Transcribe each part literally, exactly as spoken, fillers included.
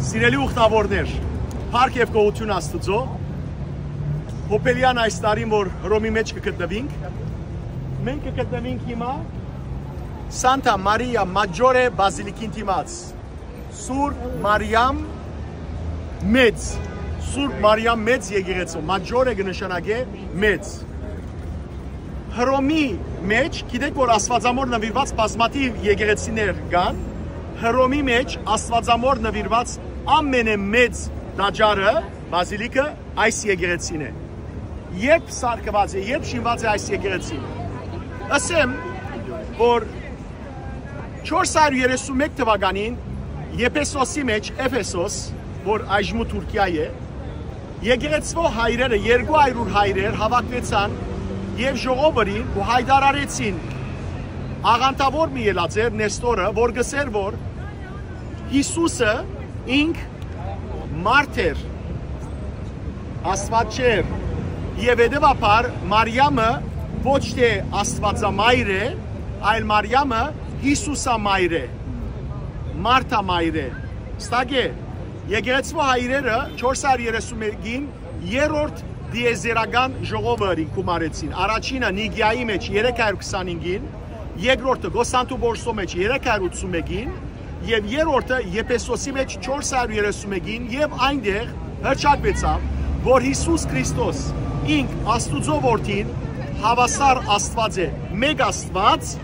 Սիրելի ուխտավորներ, փառք եւ գոհութիւն Աստուծոյ։ Հոբելեան այս տարին, որ Հռոմի մէջ կը գտնուինք, մենք կը գտնուինք հիմա Սանտա Մարիա Մաջորե բազիլիկին դիմաց, Սուրբ Մարիամ Մեծ, Սուրբ Մարիամ Մեծ եկեղեցու, Մաջորե կը նշանակէ մեծ։ Հռոմի մէջ, գիտեք, որ Աստուածամոր նուիրուած բազմաթիւ եկեղեցիներ կան, Հռոմի մէջ Աստուածամոր նուիրուած ամենէ մեծ տաճարը, բազիլիկը, այս եկեղեցին է։ Երբ սարքուած է, երբ շինուած է այս եկեղեցին, ըսեմ, որ չորս հարիւր երեսուն մէկ թուականին Եփեսոսի մէջ, Էֆեսոս, որ այժմու Թուրքիա է, եկեղեցւոյ հայրերը, երկու հարիւր հայրեր հաւաքուեցան եւ ժողովուրդին ու յայտարարեցին, աղանդաւոր մը ելած էր Նեստորը, որ գսեր, որ Յիսուսը ինք մարդ էր, Աստուած չէր, եւ հետեւաբար Մարիամը ոչ թէ Աստուածամայր է, այլ Մարիամը Յիսուսամայր է, Մարթամայր է։ Ստակ է, եկեղեցւոյ հայրերը չորս հարիւր երեսուն մէկին երրորդ տիեզերական ժողովը գումարեցին։ Առաջինը Նիկիայի մէջ երեք հարիւր քսանհինգին, երկրորդը Կոստանդնուպոլսոյ մէջ երեք հարիւր ութսուն մէկին եւ երրորդը Եփեսոսի մէջ չորս հարիւր երեսուն մէկին, եւ այնտեղ հռչակուեցաւ, որ Յիսուս Քրիստոս ինք Աստուծոյ Որդին հաւասար Աստուած է, մէկ Աստուած,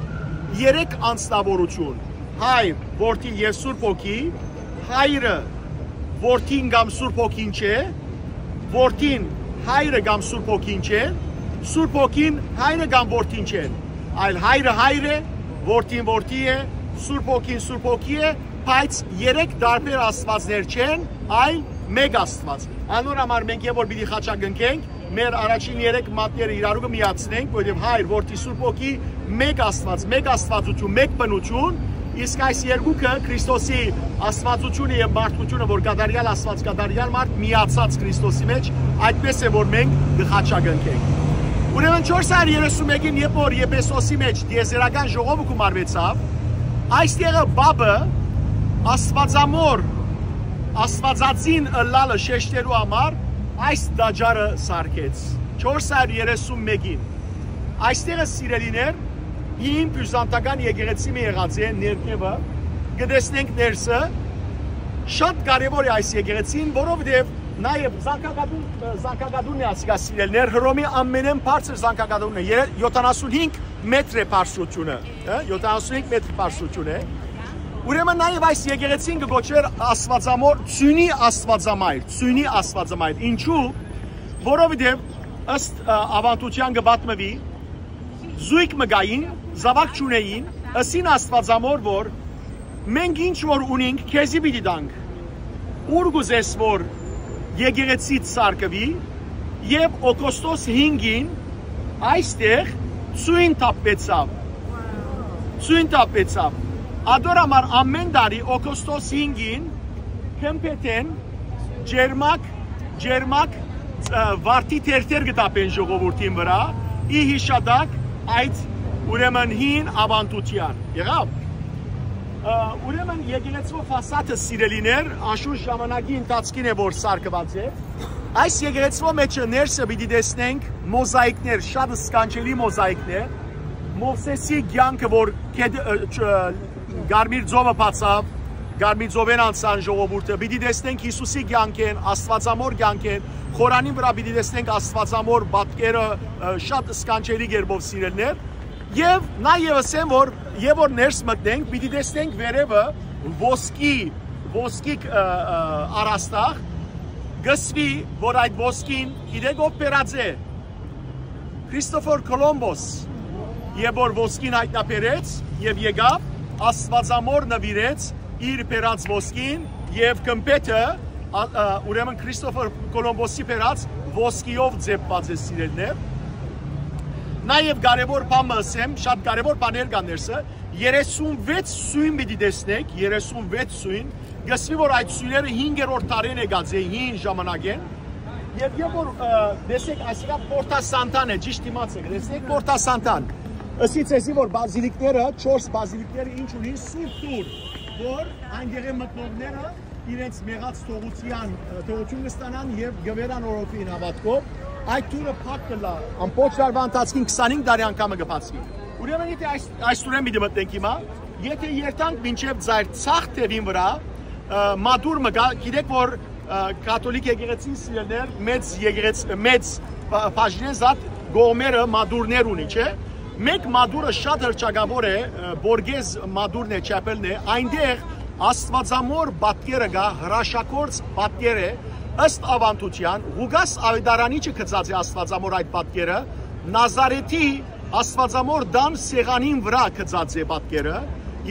երեք անձնաւորութիւն, Հայր, Որդի եւ Սուրբ Հոգի, Հայրը Որդին կամ Սուրբ Հոգին չէ, Որդին Հայրը կամ Սուրբ Հոգին չէ, Սուրբ Հոգին Հայրը կամ Որդին չեն, այլ Հայրը Հայր է, Որդին Որդի է, Սուրբ Հոգին Սուրբ Հոգի է, բայց երեք տարբեր Աստուածներ չեն, այլ մէկ Աստուած։ Անոր համար մենք երբ որ պիտի խաչակնքենք, մեր առաջին երեք մատները իրարու կը միացնենք, որովհետեւ Հայր, Որդի, Սուրբ Հոգի, մէկ Աստուած, մէկ Աստուածութիւն, մէկ բնութիւն, իսկ այս երկուքը՝ Քրիստոսի Աստուածութիւնը եւ մարդկութիւնը, որ կատարեալ Աստուած, կատարեալ մարդ, միացած Քրիստոսի մէջ, այդպես է որ մենք կը խաչակնքենք։ Ուրեմն չորս հարիւր երեսուն մէկին, երբ որ Եփեսոսի մէջ տիեզերական ժողովը գումարուեցաւ, այս տեղը Պապը Աստուածամոր, Աստուածածին ըլլալը շեշտելու համար այս տաճարը սարքեց։ Չորս հարիւր երեսուն մէկին։ Այստեղը, սիրելիներ, հին բիւզանդական եկեղեցի մը եղած է ներքեւը, կը տեսնենք ներսը, շատ կարեւոր է այս եկեղեցին, որովհետեւ նաեւ Զանգակատուն, Զանգակատունն է ասիկա, սիրելիներ, Հռոմի ամենէն բարձր Զանգակատունն է, երե-, յոթանասուն հինգ մետր է բարձրութիւնը, հա, յոթանասուն հինգ մետր բարձրութիւն է։ Ուրեմն նաեւ այս եկեղեցին կը կոչուէր Աստուածամոր, Ծունի Աստուածամայր, Ծունի Աստուածամայր։ Ինչու՞, որովհետեւ ըստ, ը, աւանդութեան կը պատմուի, զոյգ մը կային, զաւակ չունէին, ըսին Աստուածամոր, որ մենք ինչ որ ունինք, քեզի պիտի տանք։ Ո՞ւր կ'ուզես որ եկեղեցիդ սարքուի, եւ օգոստոս հինգին այստեղ ծոյն թափուեցաւ։ Ծոյն թափուեցաւ։ Ատոր համար ամէն տարի օգոստոս հինգին Քմփեթեն ջերմակ, ջերմակ, ը, վարդի թերթեր կը թափեն ժողովուրդին վրայ, ի յիշատակ այդ, ուրեմն, հին աւանդութեան։ Եղա՞վ։ Ը, ուրեմն, եկեղեցւոյ ֆասադը, սիրելիներ, անշուշտ ժամանակի ընթացքին է որ սարքուած է։ Այս եկեղեցւոյ մէջը ներսը պիտի տեսնենք մոզաիկներ, շատ սքանչելի մոզաիկներ, Մովսէսի կեանքը, որ կետ-, ը, չ-, Կարմիր ծովը բացաւ, Կարմիր ծովէն անցան ժողովուրդը, պիտի տեսնենք Յիսուսի կեանքէն, Աստուածամոր կեանքէն, խորանին վրայ պիտի տեսնենք Աստուածամոր պատկերը, ը, շատ սքանչելի կերպով, սիրելիներ։ Եվ նա եւս են, որ, երբ որ ներս մտնենք, պիտի տեսնենք վերևը ոսկի, ոսկի, ը, ը, առաստաղ, կ'ըսուի, որ այդ ոսկին, գիտեք ով բերած է, Քրիստոֆոր Կոլոմբոս, երբ որ ոսկին յայտնաբերեց եւ եկաւ, Աստուածամոր նուիրեց իր բերած ոսկին, եւ գմբեթը, ա, ա, ուրեմն Քրիստոֆոր Կոլոմբոսի բերած ոսկիով ձեփուած է, սիրելիներ։ Նաեւ կարեւոր բան մը ըսեմ, շատ կարեւոր բաներ կան ներսը, երեսուն վեց սոյն պիտի տեսնեք, երեսուն վեց սոյն, կ'ըսուի, որ այդ սոյները հինգերորդ դարէն եկած է, հին ժամանակէն, եւ երբ որ, ը, տեսեք, այսինքն Պորտա Սանտան է, ճիշտ իմացեք, տեսնեք, Պորտա Սանտան, ըսի ձեզի, որ բազիլիկները, չորս բազիլիկները ինչ ունին, սուրբ տուր, որ այնտեղի մտնողները իրենց մեղած թողուցեան, թողուցիւն կը ստանան եւ կը վերանորոգուին հաւատքով, այդ դուռը փակ կ'ըլլայ, ամբողջ տարուան ընթացքին քսանհինգ տարի անգամը կը բացուի։ Ուրեմն, եթէ այս, այսօրէն պիտի մտնենք հիմա, եթէ երթանք մինչեւ ձայր ցախ թեւին վրայ, ը, մատուռ մը կայ, գիտէք որ, ը, կաթոլիկ եկեղեցին, սիրելիներ, մեծ եկեղեց-, մեծ բա-, բաժինէն զատ կողմերը մատուռներ ունի, չէ՞։ Մէկ մատուռը շատ հռչակաւոր է, ը, Բորգեզ մատուռն է, չապելն է, այնտեղ Աստուածամոր պատկերը կայ, հրաշագործ պատկեր է, ըստ աւանդութեան, Ղուկաս Աւետարանիչը գծած է Աստուածամոր այդ պատկերը, Նազարեթի Աստուածամոր տան սեղանին վրայ գծած է պատկերը,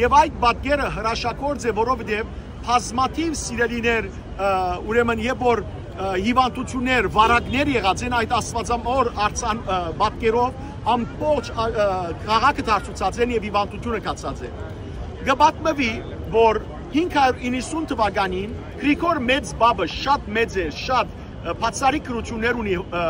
եւ այդ պատկերը հրաշագործ է, որովհետեւ բազմաթիւ, սիրելիներ, ը, ուրեմն, երբ որ, ը, հիւանդութիւններ, վարակներ եղած են, այդ Աստուածամոր արձան-, ը, պատկերով ամբողջ, ը, ը, քաղաքը դարձուցած են եւ հիւանդութիւնը գացած է։ Կը պատմուի, որ հինգ հարիւր իննսուն թուականին Գրիգոր Մեծ Պապը շատ մեծ էր, շատ, ը, բացառիկ գրութիւններ ունի, ը,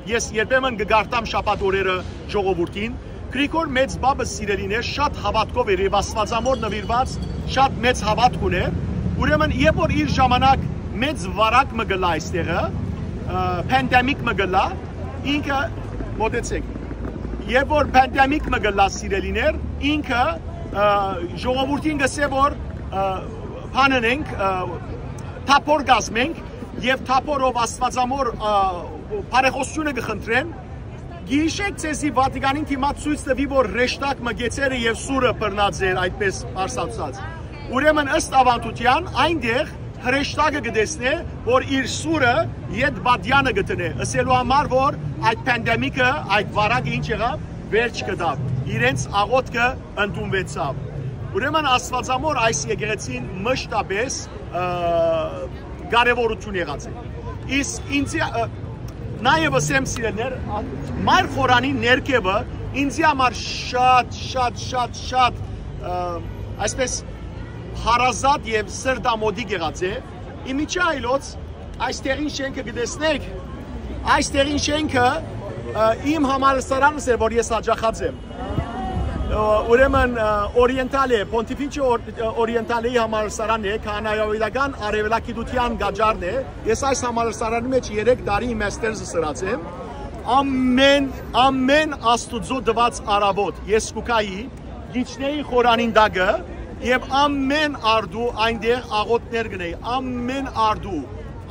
ես երբեմն կը կարդամ շաբաթ օրերը ժողովուրդին, Գրիգոր Մեծ Պապը, սիրելիներ, շատ հաւատքով էր եւ Աստուածամոր նուիրուած շատ մեծ հաւատք ունէր, ուրեմն, երբ որ իր ժամանակ մեծ վարակ մը կ'ըլլայ այստեղը, ը, pandemic մը կ'ըլլայ, ինքը, մոտեցեք, երբ որ pandemic մը կ'ըլլայ, սիրելիներ, ինքը, ը, ժողովուրդին կ'ըսէ որ, ը, բան ընենք, ը, թափոր կազմենք, եւ թափորով Աստուածամոր, ը, բարեխօսութիւնը կը խնդրեն։ Գիշեք ձեզի Վատիկանին դիմաց ցոյց տուի, որ հրեշտակ մը գեցերը եւ սուրը բռնած էր, այդպես պարզ ասած։ Ուրեմն, ըստ աւանդութեան, այնտեղ հրեշտակը կը տեսնէ, որ իր սուրը յետ պատեանը կը դնէ, ըսելու համար, որ այդ pandemic-ը, այդ վարակը ինչ եղաւ, վերջ կտաւ, իրենց աղօթքը ընդունուեցաւ։ Ուրեմն, Աստուածամոր այս եկեղեցին մշտապէս, ը, կարեւորութիւն եղած է։ Իսկ ինձի, ը, նաեւ ըսեմ, սիրելիներ, ա-, Մայր Խորանին ներքեւը ինձի համար շատ, շատ, շատ, շատ, ը, այսպես, հարազատ եւ սրտամոտիկ եղած է։ Ի միջի այլոց, այս տեղին շենքը կը տեսնեք, այս տեղին շենքը, ը, իմ համալսարանս է, որ ես յաճախած եմ։ Ը, ուրեմն, ը, Օրիենտալե, Պոնտիֆիչե Օր-, ը, Օրիենտալեի համալսարանն է, քահանայապետական արեւելագիտութեան գաճառն է։ Ես այս համալսարանի մէջ երեք տարի master's-ս ըրած եմ։ Ամեն, ամեն Աստուծոյ տուած առաւօտ ես կու գայի, կ'իջնէի խորանին տակը եւ ամեն արտու այնտեղ աղօթքներ կ'ընէի, ամեն արտու,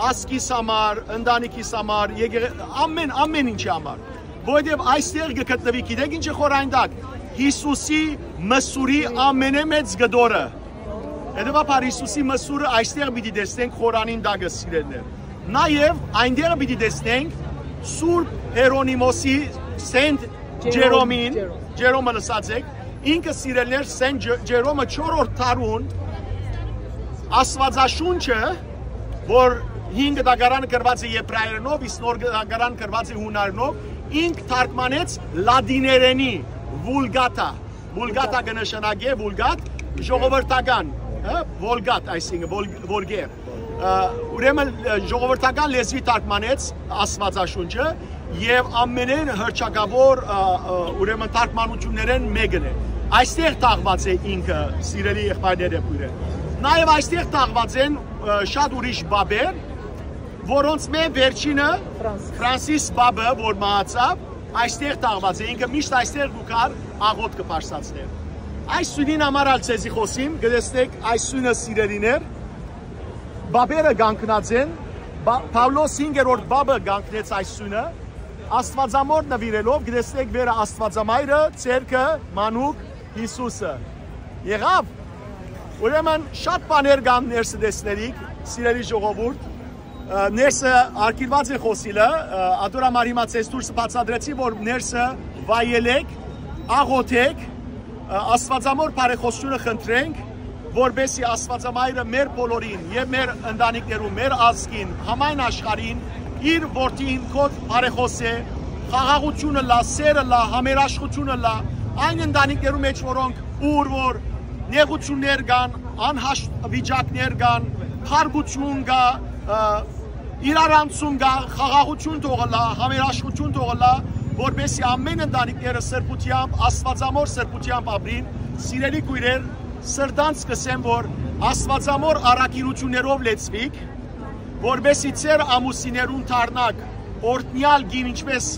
ազգիս համար, ընտանիքիս համար, եկեղ-, ամեն, ամեն ինչի համար։ Որովհետեւ այստեղ կը գտնուի, գիտեք ինչ է խորան տակ, Յիսուսի մսուրի ամենամեծ կտորը։ Հետեւաբար Յիսուսի մսուրը այստեղ պիտի տեսնենք խորանին տակը, սիրելիներ։ Նաեւ այնտեղ պիտի տեսնենք Սուրբ Հերոնիմոսի, Սենտ Ջերոմ, Ջերոմին, Ջերոմ։ Ջերոմը լսած եք, ինքը, սիրելիներ, Սենտ Ջե-, Ջերոմը չորրորդ դարուն Աստուածաշունչը, որ հին գտակարանը գրված է եբրայերենով, իսկ նոր գտակարան գրված է յունարենով, ինք թարգմանեց լատիներենի, Վուլգատա։ Վուլգատա կը նշանակէ, Վուլգատ, ժողովրդական, հա, Վոլգատ, այսինքն, Վոլ-, Վորգեր։ Ը, ուրեմն, ը, ժողովրդական լեզուի թարգմանեց Աստուածաշունչը եւ ամենէն հռչակաւոր, ը, ը, ուրեմն թարգմանություններէն մեկն է։ Այստեղ թաղուած է ինքը, սիրելի եղբայրներ եւ քոյրեր։ Նաեւ այստեղ թաղուած են, ը, շատ ուրիշ պապեր, որոնցմէ վերջինը Ֆրանսիս։ Ֆրանսիս պապը, որ մահացաւ, այստեղ թաղուած է, ինքը միշտ այստեղ կու գար աղօթքը բարձրացնել։ Այս սյունին համար ալ ձեզի խօսիմ, կը տեսնեք այս սյունը, սիրելիներ, պապերը կանգնած են, Պա-, Պաւլոս հինգերորդ պապը կանգնեց այս սյունը, Աստուածամոր նուիրելով, կը տեսնեք վերը Աստուածամայրը, ձեռքը, մանուկ, Յիսուսը։ Եղա՞վ։ Ուրեմն շատ բաներ կան ներսը տեսնելիք, սիրելի ժողովուրդ, ը, ներսը արգիլված է խօսիլը, ը, ատոր համար հիմա ձեզ դուրս բացատրեցի, որ ներսը վայելեք, աղօթեք, ը, Աստուածամոր բարեխօսությունը խնդրենք, որպեսզի Աստուածամայրը մեր բոլորին եւ մեր ընտանիքներուն, մեր ազգին, համայն աշխարհին իր որդին քոթ բարեխօս է, խաղաղությունը լա, սերը լա, համերաշխությունը լա, այն ընտանիքներու մեջ, որոնք ուր որ նեղություններ կան, անհաշտ վիճակներ կան, փառքություն կա, ը, իրարանցում կա, խաղաղություն թող ըլլայ, համերաշխություն թող ըլլայ, որպեսզի ամեն ընտանիքները սրբութեամբ, Աստուածամոր սրբութեամբ ապրին, սիրելի քոյրեր, սրտանց կ'ըսեմ, որ Աստուածամոր առաքինութիւններով լեցուիք, որպէսզի ձեր ամուսիններուն դառնաք օրհնեալ կին, ինչպէս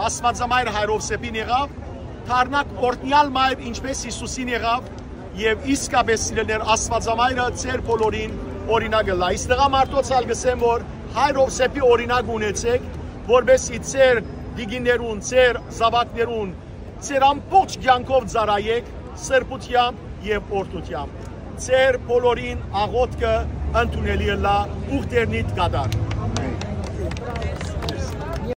Աստուածամայր Հայր Յովսէփին եղաւ, դառնաք օրհնեալ մայր, ինչպէս Յիսուսին եղաւ, եւ իսկապէս սիրելիներ, Աստուածամայրը ձեր բոլորին օրինակ ըլլայ։ Իստեղայ մարդոց ալ կ'ըսեմ, որ Հայր Յովսէփի օրինակ ունեցէք, որպէսզի ձեր տիկիններուն, ձեր զաւակներուն, ձեր ամբողջ կեանքով ծառայէք սրբութեամբ եւ օրհնութեամբ։ Ձեր բոլորին աղօթքը ընդունելի ըլլայ, ուխտերնիդ կատարին։